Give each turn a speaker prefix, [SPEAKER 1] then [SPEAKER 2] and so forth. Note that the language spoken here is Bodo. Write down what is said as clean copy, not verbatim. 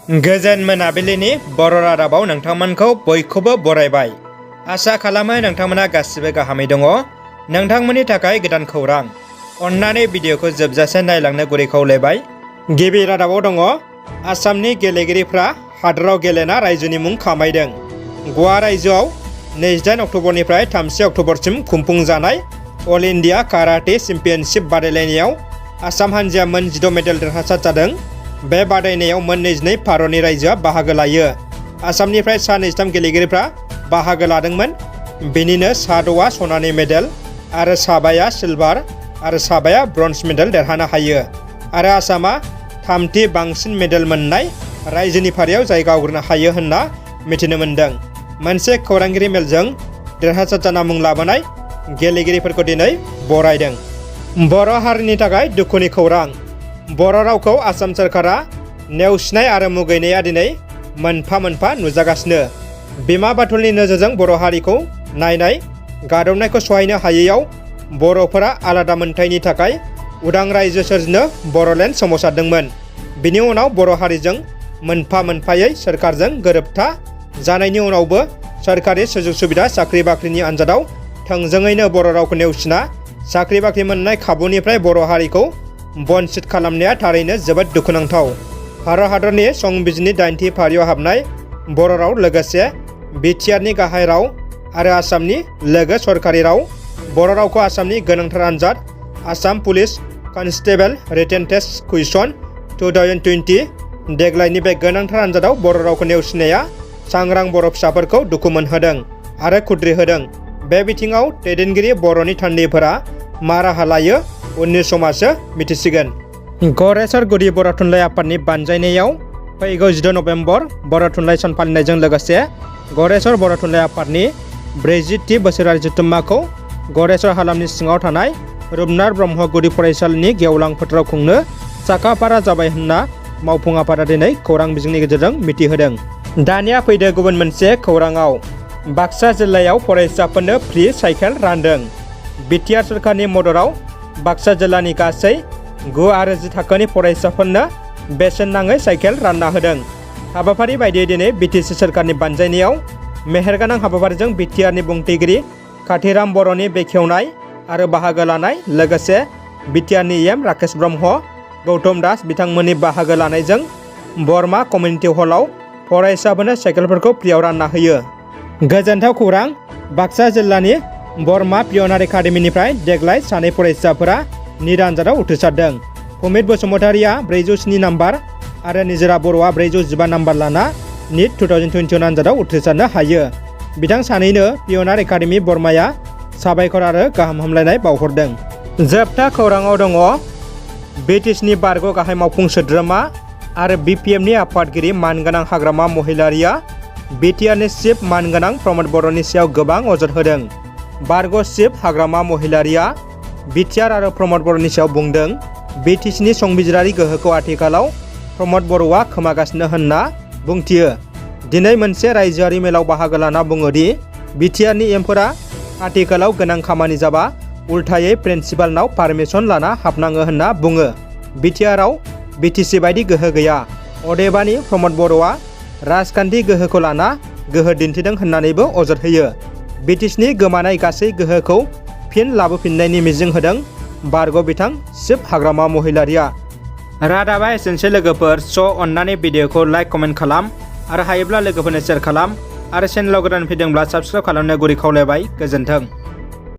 [SPEAKER 1] गोजोन मोनाबिलिनि बर' रादाबाव नोंथांमोनखौ बयखौबो बरायबाय। आसा खालामो नोंथांमोना गासिबो गाहामै दङ। नोंथांमोननि थाखाय गोदान खौरां। अन्नानै भिडिअखौ जोबजासे नायलांनो गुरै खावलायबाय। गिबि रादाबाव दङ आसामनि गेलेगिरिफ्रा हादोराव गेलेना रायजोनि मुं खामायदों। गवा रायजोआव 28 अक्ट'बरनिफ्राय 30 अक्ट'बरसिम खुंफुंजानाय अल इन्डिया काराटे चेम्पियनशिप बादायलायनायाव आसाम हान्जाया मोन 16 मेडेल देरहासार जादों। बे बादायनायाव मोन 22 भारतनि रायजोआ बाहागो लायो। आसामनिफ्राय सा 23 गेलेगिरिफ्रा बाहागो लादोंमोन। बेनिनो सा 6आ सनानि मेडेल आरो साबाया सिलभार आरो साबाया ब्रन्ज मेडेल देरहानो हायो। आरो आसामा थामथि बांसिन मेडेल मोननाय रायजोनि फारियाव जायगा आवग्रिनो हायो होनना मिथिनो मोन्दों। मोनसे खौरांगिरि मेलजों देरहासार जाना मुं लाबोनाय गेलेगिरिफोरखौ दिनै बरायदों। बर' हारिनि थाखाय दुखुनि खौरां। बर' रावखौ आसाम सोरखारा नेवसिनाय आरो मुगैनाया दिनै मोनफा मोनफा नुजागासिनो। बिमा बाथुलनि नोजोरजों बर' हारिखौ नायनाय गादबनायखौ सहायनो हायैयाव बर'फोरा आलादा मोनथायनि थाखाय उदां रायजो सोरजिनो बर'लेण्ड सोमावसारदोंमोन। बिनि उनाव बर' हारिजों मोनफा मोनफायै सोरखारजों गोरोबथा जानायनि उनावबो सोरखारि सुजुग सुबिदा साख्रि बाख्रिनि आन्जादाव थोंजोङैनो बर' रावखौ नेवसिना साख्रि बाख्रि मोननाय खाबुनिफ्राय बर' हारिखौ बन्सित खालामनाया थारैनो जोबोद दुखुनांथाव। भारत हादरनि संबिजिरनि 8थि फारियाव हाबनाय बर' राव लोगोसे बिटिआरनि गाहाय राव आरो आसामनि लोगो सरकारि राव। बर' रावखौ आसामनि गोनांथार आन्जाद Assam police constable written test question 2020 देग्लायनि बे गोनांथार आन्जादाव बर' रावखौ नेवसिनाया सांग्रां बर' फिसाफोरखौ दुखु मोनहोदों आरो खुद्रि होदों। बे बिथिङाव दैदेनगिरि बर'नि थान्दैफोरा मा राहा लायो उननि समासो मिथिसिगोन। गरेस्वर गुदि बर' थुनलाइ आफादनि बानजायनायाव फैगौ 16 नभेम्बर बर' थुनलाइ सान फालिनायजों लोगोसे गरेस्वर बर' थुनलाइ आफादनि 40थि बोसोरारि जथुम्माखौ गरेस्वर हालामनि सिङाव थानाय रुपनाथ ब्रह्म गुदि फरायसालिनि गेवलां फोथाराव खुंनो साखाफारा जाबाय होनना मावफुं आफादा दिनै खौरां बिजोंनि गेजेरजों मिथिहोदों। दानिया फैदो गुबुन मोनसे खौराङाव। बाक्सा जिल्लायाव फरायसाफोरनो फ्रि साइकेल रानदों। बिटिआर सोरखारनि मददाव बाक्सा जिल्लानि गासै 9 आरो 10 थाखोनि फरायसाफोरनो बेसेन नाङै साइकेल रानना होदों। हाबाफारि बायदियै दिनै बिटिसि सोरखारनि बानजायनायाव मेहेरगोनां हाबाफारिजों बिटिआरनि बुंथिगिरि काथिराम बर'नि बेखेवनाय आरो बाहागो लानाय लोगोसे बिटिआरनि एम राकेश ब्रह्म गौतम दास बिथांमोननि बाहागो लानायजों बरमा कमिउनिटि हलाव फरायसाफोरनो साइकेलफोरखौ फ्रियाव रानना होयो। गोजोनथाव खौरां। बाक्सा जिल्लानि बरमा पियनार एकाडेमिनिफ्राय देग्लाय 2 फरायसाफोरा निट आन्जादाव उथ्रिसारदों। भुमित बसुमतारिया 407 नाम्बार आरो निजोरा बर'आ 415 नाम्बार लाना निट 2021 आन्जादाव उथ्रिसारनो हायो। बिथां सानैनो पियनार एकाडेमि बरमाया साबायखर आरो गाहाम हामलायनाय बावहरदों। जोबथा खौराङाव दङ बिटिसिनि बारग' गाहाय मावफुं सोद्रोमा आरो बिपिएमनि आफादगिरि मानगोनां हाग्रामा महिलारिया बिटिआरनि चिफ मानगोनां प्रमद बर'नि सायाव गोबां अजद होदों। बारग' चिफ हाग्रामा महिलारिया बिटिआर आरो प्रमद बर'नि सायाव बुंदों बिटिसिनि संबिजिरारि गोहोखौ आथिखालाव प्रमद बर'आ खोमागासिनो होनना बुंथियो। दिनै मोनसे रायजोआरि मेलाव बाहागो लाना बुङोदि बिटिआरनि एमफोरा आथिखालाव गोनां खामानि जाबा उल्थायै प्रिन्सिपालनाव पारमिसन लाना हाबनाङो होनना बुङो। बिटिआरआव बिटिसि बायदि गोहो गैया। अदेबानि प्रमद बर'आ राजखान्थि गोहोखौ लाना गोहो दिन्थिदों होननानैबो अजद होयो। बिटिसिनि गोमानाय गासै गोहोखौ फिन लाबोफिननायनि मिजिं होदों बारग' बिथां चिफ हाग्रामा महिलारिया। रादाबा एसेनोसै लोगोफोर। अन्नानै भिडिअखौ लाइक कमेन्ट खालाम आरो हायोब्ला लोगोफोरनो शेयार खालाम आरो चेनेलाव गोदान फैदोंब्ला साबस्क्राइब खालामनो गुरै खावलायबाय। गोजोन्थों।